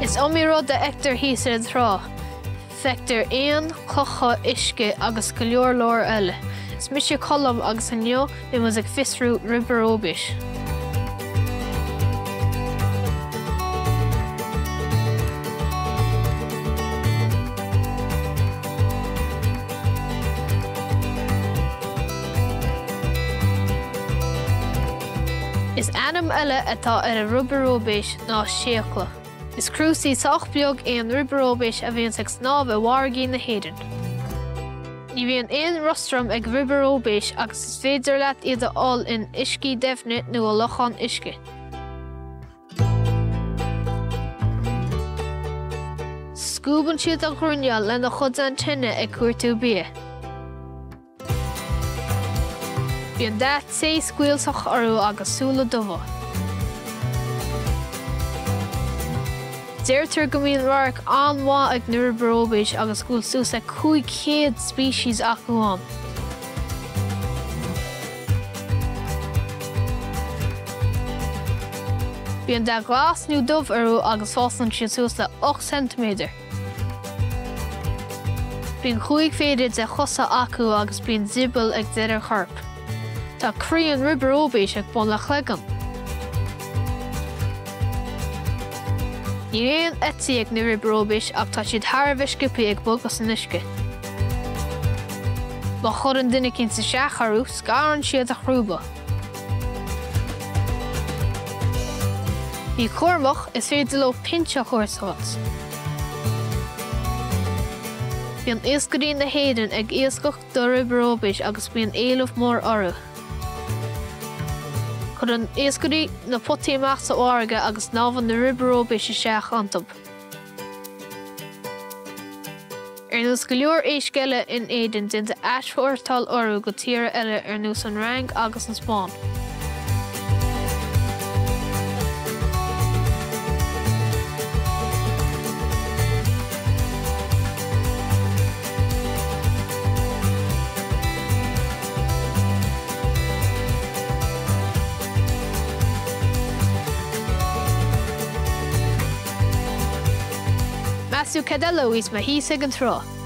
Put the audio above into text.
Is iomaí rud a fheictear thíos ar an trá. Feictear éin, clocha, uisce agus go leor leor eile. Is mise Colm agus inniu beidh muid ag fiosrú ribearóibis. Is ainm eile atá ar an ribearóibis ná séacla. Is crústaí sách beag é an ribearóibis a bhíonns ag snámh i bhfarraigí na hÉireann. Ní bhíonn aon rostram ag ribearóibis agus is féidir leat iad a fháil in uiscí doimhne nó i locháin uisce. Scuabann siad an ghrinneall lena chuid antaine ag cuartú bia. Bíonn dath té scaollsach orthu agus súile dubha. Deirtear go mbíonn radharc an-mhaith ag na ribearóibis agus go bhfuil suas le 500 speiceas acu ann. Bíonn dath glas nó dubh orthu agus fásann siad suas le 8 ceintiméadar. Bíonn chúig phéire de chosa acu agus bíonn drioball ag deireadh an choirp. Tá croí an ribearóibis ag bun a chloigeann. Níl aon eití ag na ribearóibis ach tá siad thar a bheith sciobtha ag bogadh san uisce. Má chuireann duine eicínt isteach orthu, scarann siad a chrúba. Bí cúramach, is féidir leo pinse a thabhairt duit. Bíonn iascairí na hÉireann ag iascach do ribearóibis agus bíonn éileamh mór orthu. Cuireann iascairí na potaí amach sa bhfarraige agus snámhann na ribearóibis isteach iontu. Ar nós go leor éisc eile in Éirinn, déantar easpórtáil orthu go tíortha eile ar nós an Fhrainc agus an Spáinn. Meas tú cad eile a bhíos amuigh thíos ag an trá?